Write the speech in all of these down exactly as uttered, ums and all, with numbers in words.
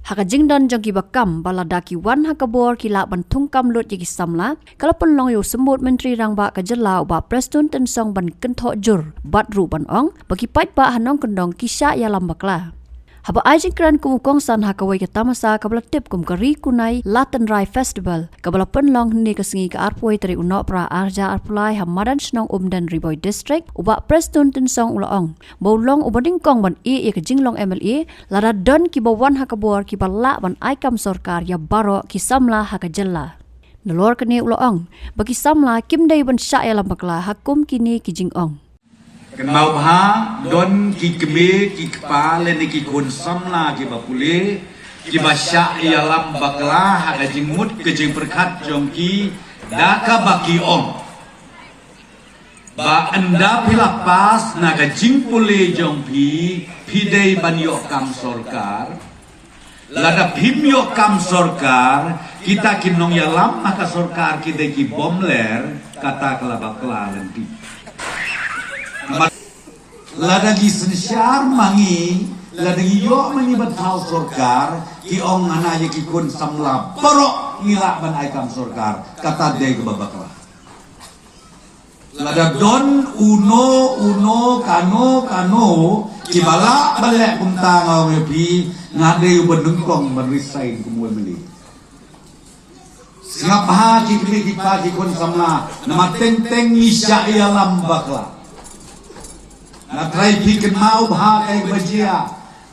Ha ka jingdon jong ki ba kam ba lada ki wan ha ka bor ki lah ban thung kam lut ïa ki samla, ka la pynlong ïa u Symbud Myntri Rangbah ka jylla u Bah Prestone Tynsong ban kynthoh jur bad ruh ban ong ba ki paidbah ha nongkyndong ki shah ïalam bakla. Haba ai jingkren kum u kongsan ha kawei ka tamasa kaba la tip kum ka Ri Kunai La Tynrai Festival kaba la pynlong hynne ka sngi ka arphew tarik u Nohprah arhajar arphew lai ha madan shnong Umden, Ri Bhoi District, u Bah Prestone Tynsong u la ong ba u long uba nyngkong ban ïeh ïa ka jinglong M L A lada don kiba wan ha ka bor kiba lah ban ai kam sorkar ïa baroh ki samla ha ka jylla. Nalor kane u la ong ba ki samla kim dei ban shah ïalam bakla ha kum kine ki jingong. Kynmaw bha, don ki kmie ki kpa lane ki khun samla kiba pule kiba shah ïalam bakla ha ka jingmut ka jingpyrkhat jong ki da kaba ki ong ba ynda phi la pass na ka jingpule jong phi, phi dei ban ïoh kam sorkar. Lada phim ïoh kam sorkar, kita ki nongïalam ha ka sorkar ki dei ki bym ler, kata ka la bakla lynti. Lada ngi synshar ma ngi, lada ngi ïoh ma ngi ban thaw sorkar, ki ong hana ïa ki khun samla baroh ngi lah ban ai kam sorkar, kata dei kaba bakla. Lada don uno uno kano kano kiba lah ban leh kumta, nga ong ïa phi, nga dei uba nyngkong ban resign kum u M L A. Sngap bha ki kmie ki kpa ki khun samla, namar teng teng ngi shah ïalam bakla. Nga trai phi kynmaw bha kaei kaba jia.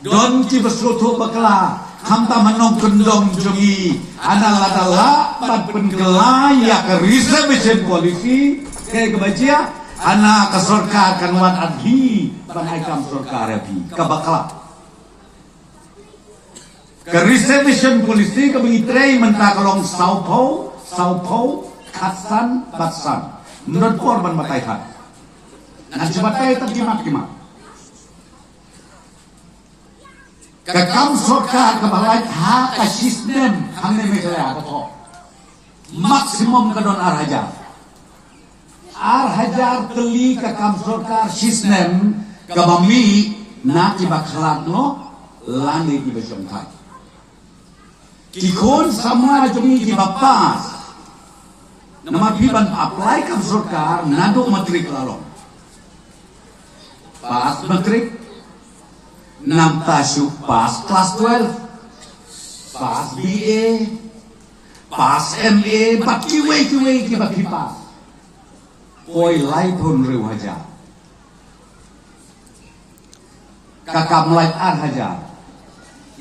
Don kiba sngewthuh bakla, khamtam ha nongkyndong jong ngi, hana lada lah ban pynkylla ïa ka reservation policy, kaei kaba jia, hana ka sorkar kan wan adhi ban ai kam sorkar ïa phi, ka bakla. Ka reservation policy kaba ngi trei mynta ka long sawphew, sawphew, khatsan, bad san. Mynta por ban batai khat. Ngan shu batai tang ki mat ki mat. Ka kam sorkar kaba lait ha ka shi snem hangne Meghalaya ka thoh maximum ka don ar hajar. Ar hajar tylli ka kam sorkar shi snem, kaba mih na kiba khlad noh lane kiba shongthait. Ki khun samla jong ngi kiba pass. Namar phi ban apply kam sorkar naduh matric la long. Pass matric, nangta shu pass class twelve, pass B A, pass M A, bad kiwei kiwei kiba phi pass. Poi laiphew hynriew hajar. Ka kam lait ar hajar.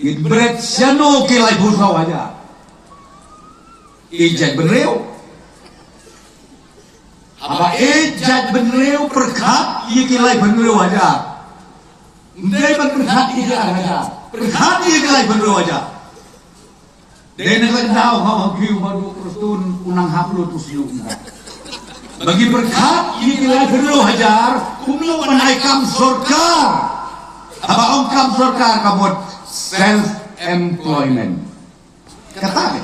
Ïa bret shano ki laiphew saw hajar. Ïeit jaitbynriew. Haba ïeit jaitbynriew pyrkhat ïa ki laiphew hynriew hajar. Ym dei ban pyrkhat ïa ki ar hajar. Pyrkhat ïa ki laiphew hynriew hajar. Dei na ka daw ha u Haki u Bah Prestone u nang hap lut u shu ong. Ba ngi pyrkhat ïa ki laiphew hynriew hajar kumno ban ai kam sorkar. Haba ong kam sorkar ka mut self employment. Kata ne.